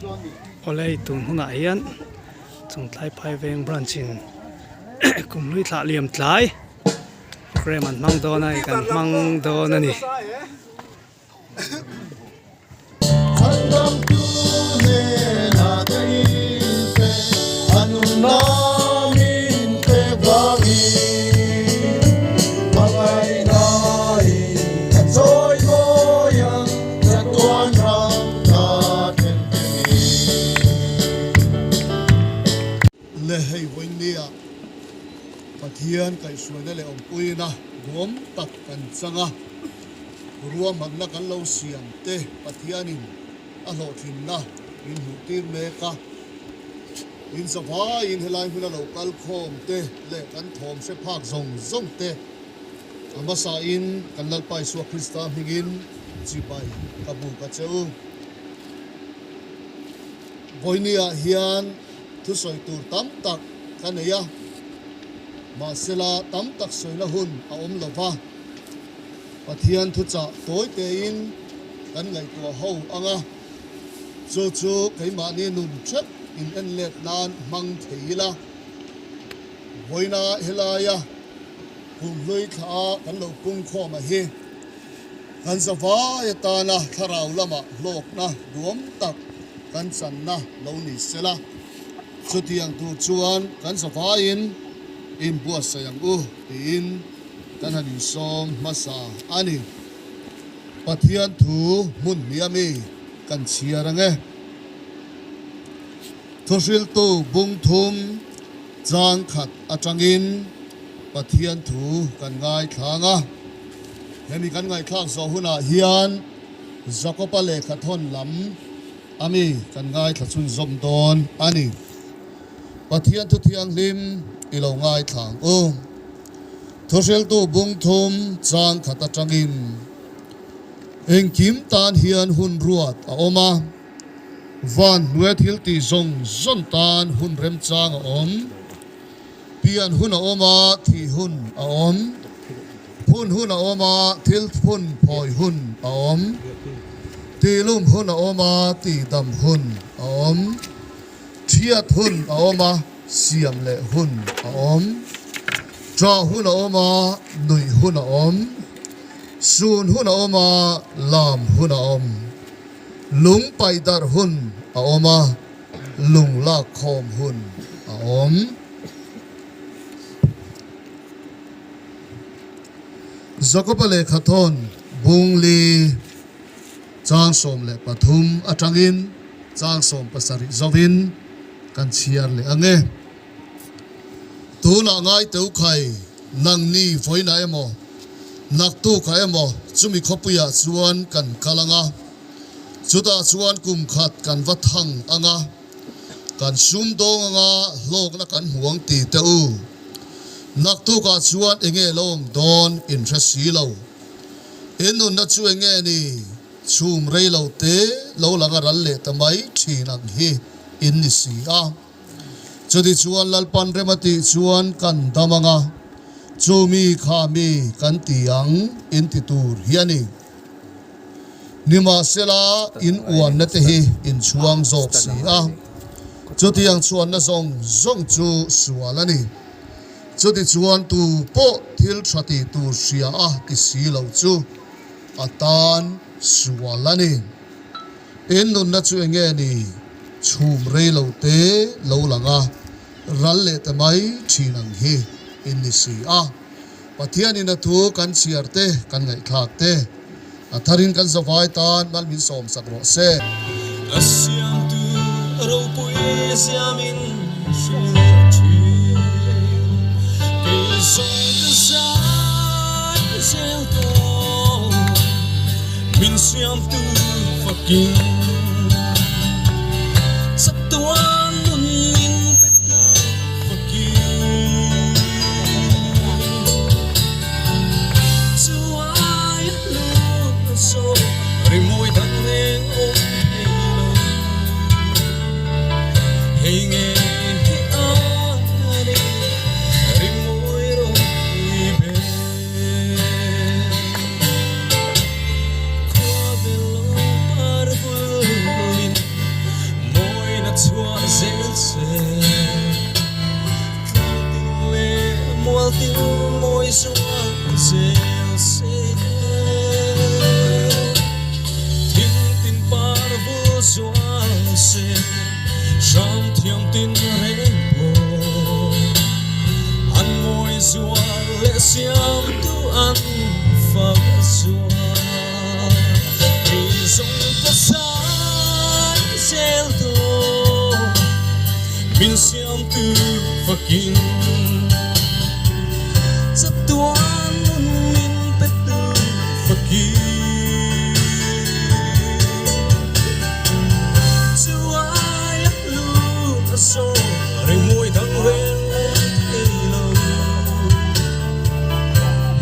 Awle tun hunah hian Chungtlai Phaiveng branch in kumhlui thlah liam tlai programme an hmang dawn a kan hmang dawn a ni. Le hei vawinia Pathian kaihhruaina leh awmpuina duam tak kan chang a, ruahmanna kan lo siam te Pathianin a hlawhtlinna min hmuhtir mek a. In zavaiin helai hmuna lo kal khawm te leh kan thawm hre phak zawng zawng te a hmasain kan Lalpa Isua Krista hmingin chibai ka buk a che u. Vawinia hian thusawi tur tam tak ka nei a, mahsela tam tak sawina hun a awm lo va, Pathian thuchah tawi tein kan ngaihtuah ho ang a, chu chu keimahni nun theuh in en let nan hmang thei ila. Vawiina helaia kumhlui thla a kan lo pungkhawm a hi kan zavai atana thlarau lama hlawkna duam tak kan channa lo ni sela. Chutiang tur chuan kan zavaiin inbuatsaih ang u tiin kan han insawm hmasa a ni. Pathian thu hmun hnih ami kan chhiar ang e. Thuhriltu bung thum chang khat atangin Pathian thu kan ngaithlang a. Hemi kan ngaihthlak zawh hunah hian Jakoba lehkhathawn lam ami kan ngaithla chhunzawm dawn a ni. Pathian thu thianghlim i lo ngaithla ang u. Thuhriltu bung thum chang khat atangin engkim tan hian hun ruat a awm a, van hnuai thil tih zawng zawng tan hun remchang a awm. Pian hun a awm a, thih hun a awm. Phun hun a awm a, thil phun phawi hun a awm. Tihlum hun a awm a, tihdam hun a awm. Thiat hun a awm a, siam leh hun a awm. Ṭah hun a awm a, nuih hun a awm. Sun hun a awm a, lam hun a awm. Lung paih darh hun a awm a, lung lak khawm hun a awm. Jakoba lehkhathawn Bungli chang 13 atangin chang 17 zovin kan chhiar leh ang e. Tunah ngai teu khai nangni vawiinah emaw, naktukah emaw chumi khawpuiah chuan kan kal ang a, chutah chuan kum khat kan va thang ang a, kan sumdawng anga hlawkna kan hmu ang ti teh u. Naktukah chuan enge lo awm dawn in hre si lo. In nunna chu enge ni? Chhum rei lo te lo lang a ral leh ta mai thin ang hi in ni si a. Chuti chuan Lalpan rem a tih chuan kan dam ang a, chu mi kha mi kan ti ang in ti tur hi a ni. Nimahsela, in uanna te hi in chhuang zawk si a, chutiang chhuanna zawng zawng chu sual a ni. Chutichuan tu pawh thil tha ti tur hria a ti si lo chu a tan sual a ni. In nunna chu enge ni? Chhum rei lo te lo lang a, ral leh ta mai thin ang hi in ni si a. Pathianin a thu kan chhiar te, kan ngaihthlak te, a tharin kan zavai tan mal min sawmsak rawh se. A siamtu ropui siamin hre leh thin, kei zawng ka zai zel tawh, min siamtu fakin chatuan nun min petu fakin. Chu ai hlut a zawk rimawi dang reng awm thei lo. Hei nge hi a ni rimawi ropui ber. Khua bel lo par vulin mawi. zel se. Tlang tin leh mual tin mawi zual zel se. Thing tin par vul zual se. Hram thiam tin reng pawh an mawi zual leh siam tu an fak zual. Kei zawng ka zai zel dawn min siam tu fakin chatuan nun min pe tu fakin. Chu aia hlu a saw rimawi dang reng awm thei lo.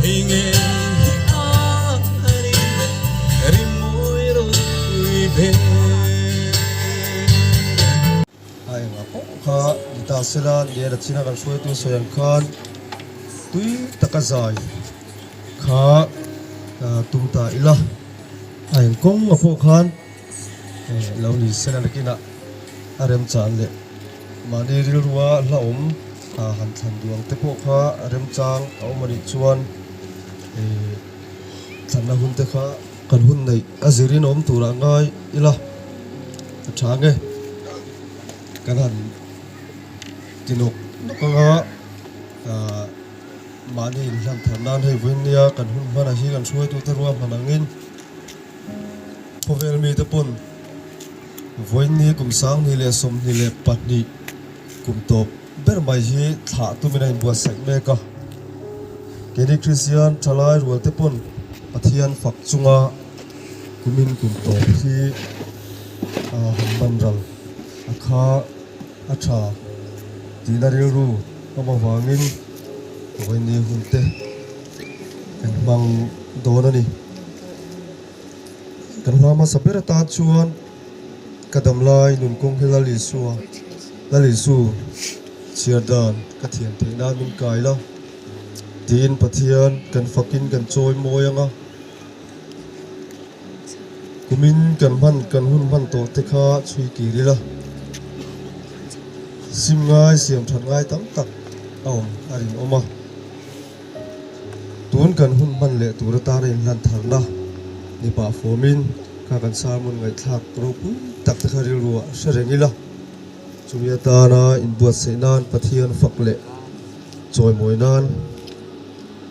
Hei nge hi a ni rimawi ropui ber. A engah pawh kha ni ta sela Liana china kan hruaitu sawi ang khan tui taka zai kha tum ta ila. A eng kawng a pawh khan lo ni sela nakinah a remchan leh mahni rilrua hlauhawm han thlan duh ang te pawh kha remchang a awm a nih chuan thlanna hun te kha kan hun neih a zirin awm turah ngai ila a tha nge kan han ti nawk nawk anga Mahni inhlan thar nan hei vawiin nia kan hun hmana hi kan hruaitute ruahman angin khawvel mite pawn vawiin ni kum 2022 kum tawp ber mai hi thlah tumin a inbuatsaih mek a. Keini Kristian thalai rualte pawn Pathian fak chunga kumin kum tawp hi han man ral a kha a tha tihna rilru awm avangin vawiini hun te kan hmang dawn a ni. Kan hla hmasa ber atan chuan ka damlai nunkawng hi Lal Isua, Lal Isu chhiar dan ka thiam theih nan min kai la tiin Pathian kan fakin kan chawi mawi ang a. Kumin kan hman kan hun hman tawh te kha chhui kir ila, sim ngai siam that ngai tam tak a awm a rinawm a. Tun kan hun hman leh tur atana inhlan tharna ni pah fawmin kha kan sermon ngaihthlak ropui tak te kha rilruah hre reng ila, chumi atana inbuatsaih nan Pathian fak leh chawimawi nan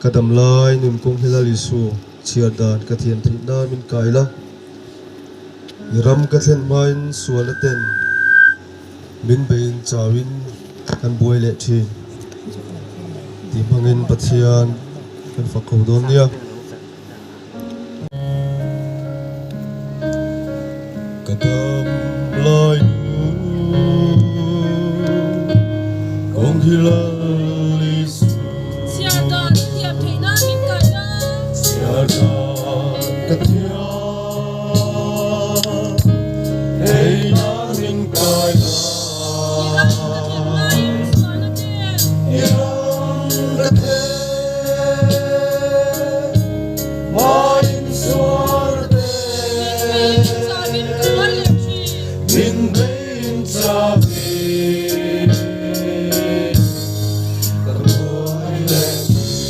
ka damlai nunkawng hi Lal Isu Chhiar dan ka thiam theih nan min kai la, i ram ka thlen hmain sualna ten min beiin chauin kan buai leh thin tih hmangin Pathian kan fak ko dawn nia. Ka dam lai nun kawng hi lal Isu. Chhiar dan ka thiam theih nan min kai la. Chhiar dan ka thiam theih nan min kai la. I ram ka thlen laiin sualna te. I ram ka thlen hmain sualna te. Min beiin chavin ka buai leh thin. Min beiin chavin ka buai leh thin.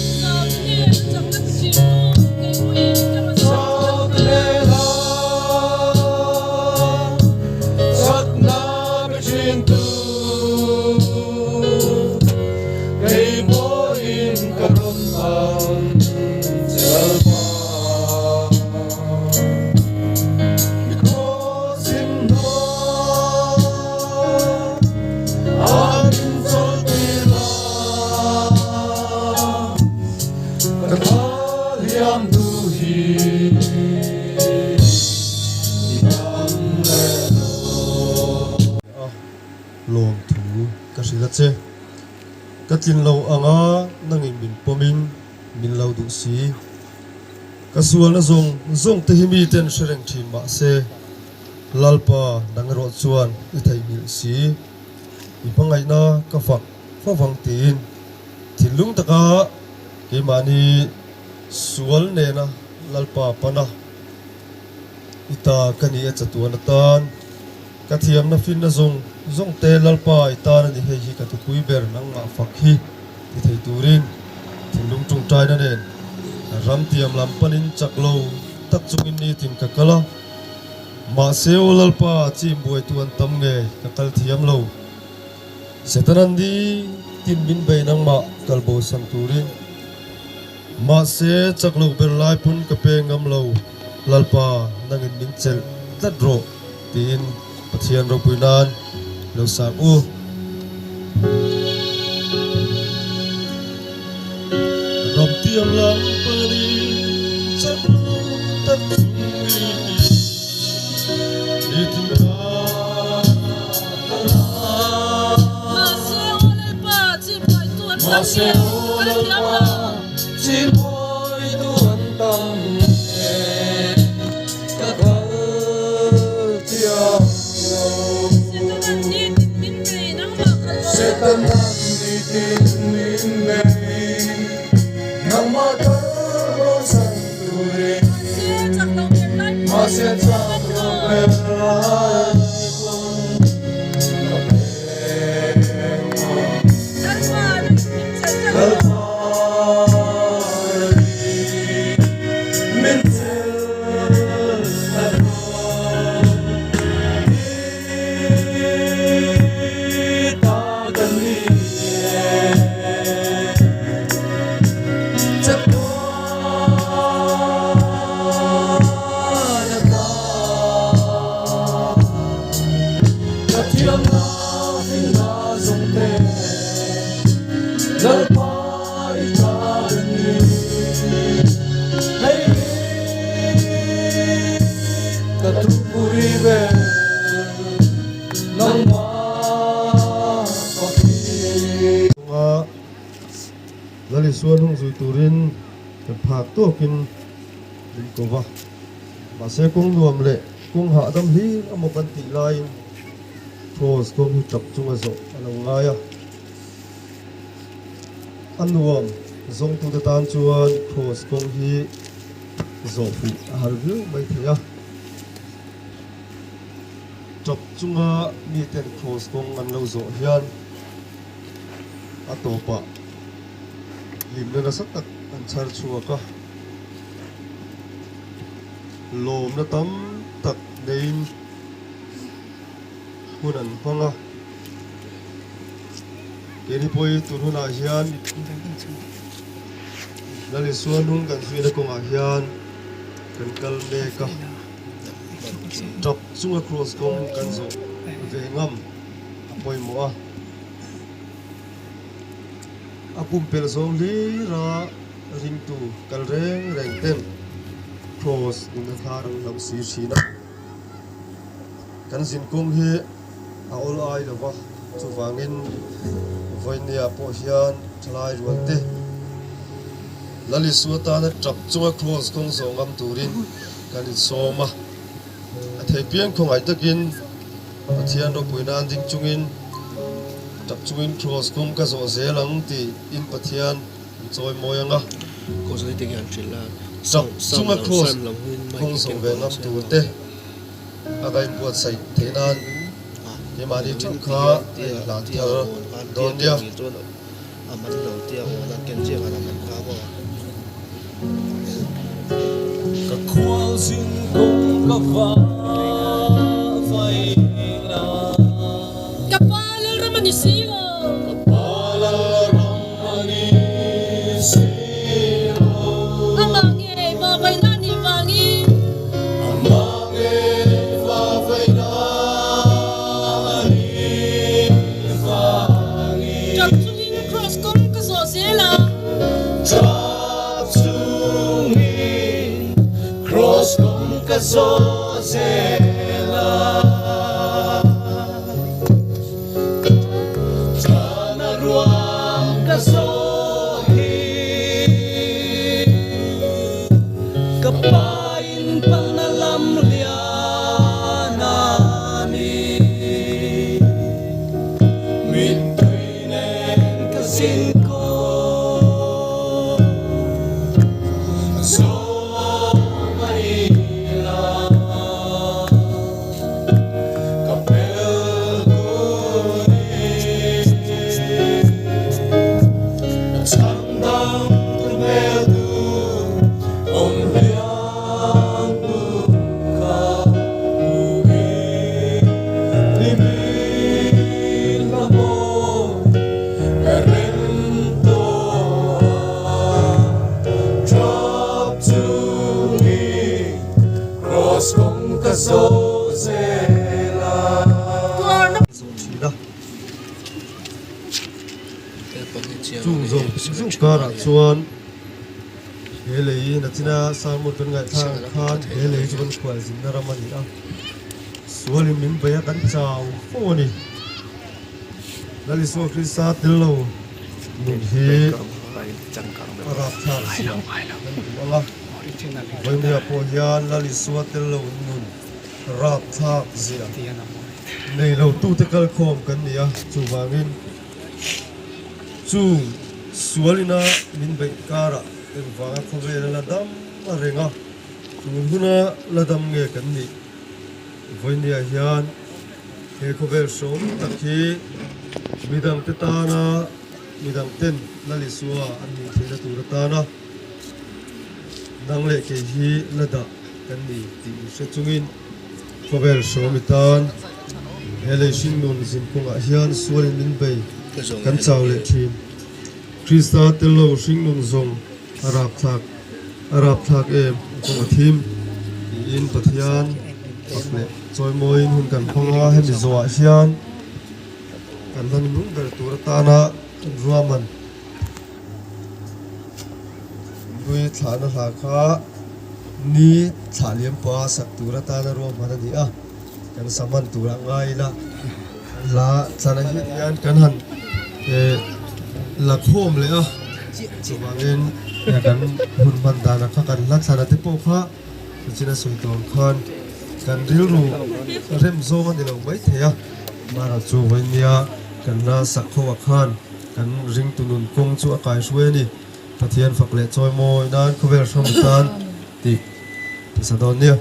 Chakna pe thin tu kei pawhin ka rawn pan chel pa. I khawsim hnuai a min chawlhtir la. Ka tha hliam duh hi i dam leh lo. A lawm thu ka hrilh a che. Ka tlin lo anga nangin min pawmin min lo duh si. Ka sualna zawng zawng te hi miten hre reng thin mah se, Lalpa nang erawh chuan i theihnghilh si. I hmangaihna ka fak favang tiin thinlung taka keimahni sual nena Lalpa pana i ta ka ni a chatuan atan. Ka thiamna finna zawng zawng te Lalpa i tan a ni hei hi ka thupui ber nangmah fak hi ti thei turin thinlung tawngtaina nen ram tiam lam panin chak lo tak chungin nitin ka kal a. Mahse aw Lalpa chim buaitu an tam nge ka kal thiam lo. Setanan nitin min bei nangmah kal bosan turin. Mahse chak lo ber lai pawn ka pe ngam lo. Lalpa nangin min chelh tlat rawh tiin Pathian ropui nan lo sang u. Ramtiang lam panin chak lo tak chungin i tin ka kal a. Mahse aw Lalpa chimbuaitu an tam nge ka thiam lo. Chimbuaitu an tam nge ka kal thiam lo. Setanan nitin min bei nangmah kal bo. Setanan nitin min bei nangmah kal bo san turin. Mahse chak lo ber lai pawn Mahse chak lo ber lai pawn ka peng ang. Lalpa nangin min chelh tlat rawh. Lalpa min chelh tlat rawh. I ta ka ni e. Chatuan ata ka thiamna finna zawng te Lalpa i ta ka ni. Hei hi ka thupui ber nangmah pakhi. Chunga Lal Isua hnung zui turin kan phak tawkin min ko va. Mahse kawng nuam leh kawng hahdam hlir amaw kan tih laiin Cross kawng hi tap chunga zawh a lo ngai a. A nuam zawngtute tan chuan Cross kawng hi zawh fuh a har viau mai thei a. Tap chunga miten Cross kawng an lo zawh hian a tawpah hlimna nasa tak an chhar chhuak a, lawmna tam tak neiin hun an hmang a. Keini pawh tun hunah hian Lal Isua hnung kan zuina kawngah hian kan kal mek a, tap chunga cross kawng kan zawh ve ngam a pawimawh a. A pumpelh zawng hlira ringtu kal reng reng ten Cross nuna thlar an hlauh si thin a. Kan zinkawng hi a awl ai lo va, chuvangin vawinia pawh hian thalai rual te Lal Isua tana tap chunga Cross kawng zawh ngam turin kan insawm a. A theipiang khawngaih takin Pathian ropui nan ding chungin tap chungin Cross kawng ka zawh zel ang tih in Pathian an chawi mawi ang a. Tap chunga Cross kawng zawh ve ngam tur te a ka inbuatsaih theih nan keimahni theuh kha a inhlan thar dawn nia. Ka khualzin kawng ka vai na. Ka pa Lalram a ni si lo. Ka pa Lalram a ni si lo. Amah ngei va vaina nih vangin. Amah ngei va vaina a nih vangin. Tap chungin Cross kawng ka zawh zel a. Tap chungin Cross kawng ka zawh zel a. Chung zawng zawng karah chuan he lei nachina sermon kan ngaihthlak ang khan he lei chu kan khualzinna ram a ni a, sualin min bei a kan chau fo a ni. Lal Isua Krista tel lo nun hi a rapthlak zia kan duh ang a, Vawinia pawh hian Lal Isua tel lo nun rapthlak zia nei lo tute kalkhawm kan ni a, chuvangin Chung sual ina min beih karah engvanga khawvela la dam a reng a, tun huna la dam nge kan nih? Vawinia hian he khawvel hrawm tak hi midangte tana midangten Lal Isua an hmuh theihna tur atana nang leh kei hi la dah kan ni tih inhre chungin Khawvel hrawm i tan he lei hringnun zinkungah hian sualin min bei kan chau leh thin. Krista tello hringnun zawng a rapthlak a rapthlak em a kawng a thim tiin Pathian fak leh chawimawiin hun kan hmang a, hemi zawhah hian kan hlan nung ber tur atana ruahman Hlui thlahna hla kha ni thlah liam pawha sak tur atana ruahman a ni a, kan sa hman turah ngai ila hla thlana hian hian kan han la khawm leh a, chuvangin kan hun hman danah kha kan hla thlana te pawh kha nichin a sawi tawh ang khan kan rilru rem zawng a ni lo maithei a, amaherawhchu chu vawinia kan hla sak ho ah khan Kan ringtu nun kawng chu a kaihruai a ni. Pathian fak leh chawimawi nan khawvel hram tan tih tisa dawn nia.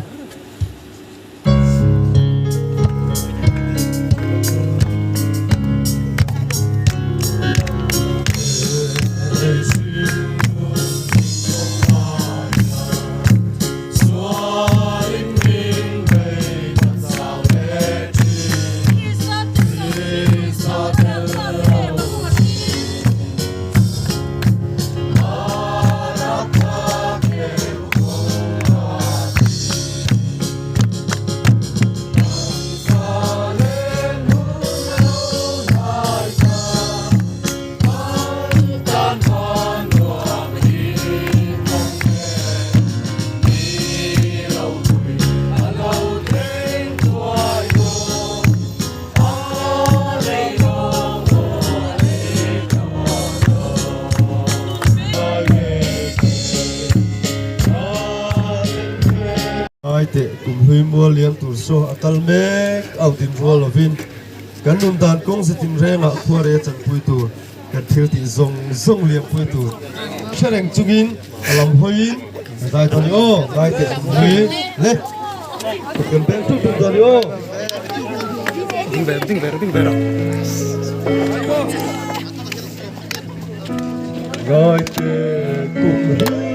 Ngai teh kum hlui mual liam tur saw a kal mek au din rual lovin kan nun dan kawng zetin rengah khuare chanpui tur kan thil tih zawng zawng liampui tur hre reng chungin a lam hawiin ka zai dawn i aw ngai teh kum hlui le ka kan beng tuk tuk dawn i aw. Ding ve ding ve ding ve rawh. Ngai teh kum hlui.